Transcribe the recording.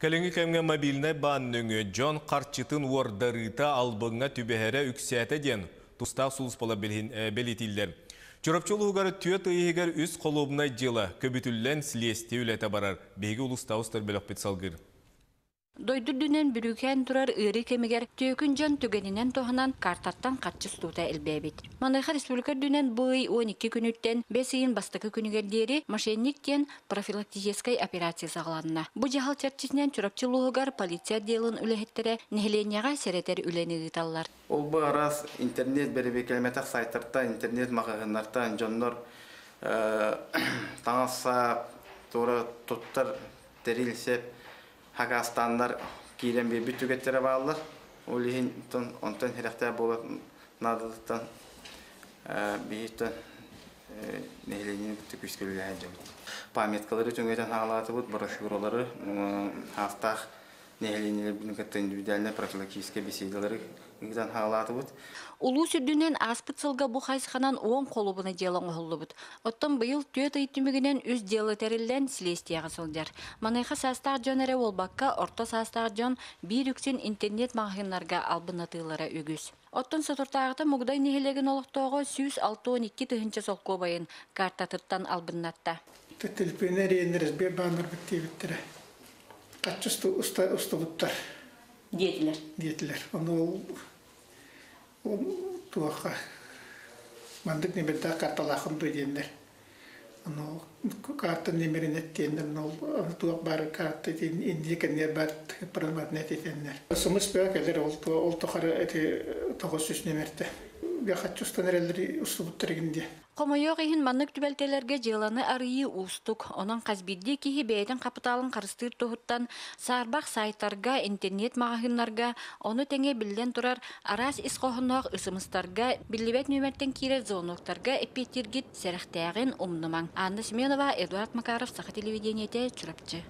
Кэлиҥҥи кэмҥэ мобильнай баан нөҥүө дьон харчытын уордарыыта албыҥҥа түбэһэрэ үксээтэ диэн тустаах сулууспалар бэлиэтииллэр. Чурапчы улууһугар түөрт ый иһигэр үс холуобунай дьыала көбүтүллэн силиэстийэ үлэтэ барар. Биһиги улуустааҕы устар бөлөхпүт салгыыр. Дойду үрдүнэн бүрүүкээн турар ыарыы кэмигэр түөкүн дьон түгэнинэн туһанан картаттан харчы устуута элбээбит. Маныаха республика үрдүнэн бу ый 12 күнүттэн бэс ыйын бастакы күнүгэр диэри мошенник диэн профилактическай операция саҕаланна. Бу дьаһал чэрчитинэн Чурапчы улууһугар полиция отделын үлэһиттэрэ нэһилиэнньэҕэ сэрэтэр үлэни ыыталлар. Ол бу араас интернет бэрэбиэркэлэммэтэх сайтартан, интернет маҕаһыыннартан дьоннор таҥас-сап, туора туттар тэрил сэп хакастаннар киирэн биэрбит түгэттэрэ бааллар. Ол иһин онтон сэрэхтээх буолар наадатыттан биһиттэн нэһилиэнньэни кытта күүскэ үлэлэһэн дьабыт. Памяткалары түҥэтэн хаалаатыбыт, брошюралары, хаастаах нэһилиэнньэлэрбин кытта индивидуальнай профилактическай беседалары ыытан хаалаатыбыт. Улуус үрдүнэн ааспыт сылга бу хайысханан уон холуобунай дьыала оҥоһуллубут. Оттон быйыл түөрт ый түмүгүнэн үс дьыала тэриллэн силиэстийэҕэ сылдьар. Маныаха саастаах дьон эрэ буолбакка, орто саастаах дьон биир үксүн интернет-маҕаһыыннарга албыннатыылара үгүс. Оттон соторутааҕыта Мугудай нэһилиэгин олохтооҕо 162 тыһыынча солкуобайын картатыттан албыннатта. Телефонер иэннэр бааннарбыт диэбиттэрэ. Хаччы устубуттар. Диэтилэр. Диэтилэр. Ону ол туохха мандык нөмердээх карталаахын дуо диэннэр. Ону карта нөмерин эттиэннэр, ону туох баар карта инники кэннигэр баар проматнет этэннэр. Сымыс бөҕө кэлэр ол ол тухары эти 900 нөмерте. Хаччы устан эрэллэри устубуттар игин диye. Хомойуох иһин, маннык түбэлтэлэргэ дьыаланы арыйыы уустук. Онон хас биирдии киһи бэйэтин хапытаалын харыстыыр туһуттан саарбах сайтарга, интернет-маҕаһыыннарга, ону тэҥэ биллэн турар араас ис хоһоонноох ысымыстарга, биллибэт нүөмэртэн киирэр звоноктарга эппиэттииргит сэрэхтээҕин умнумаҥ. Анна Семенова, Эдуард Макаров, Саха телевидениетэ, Чурапчы.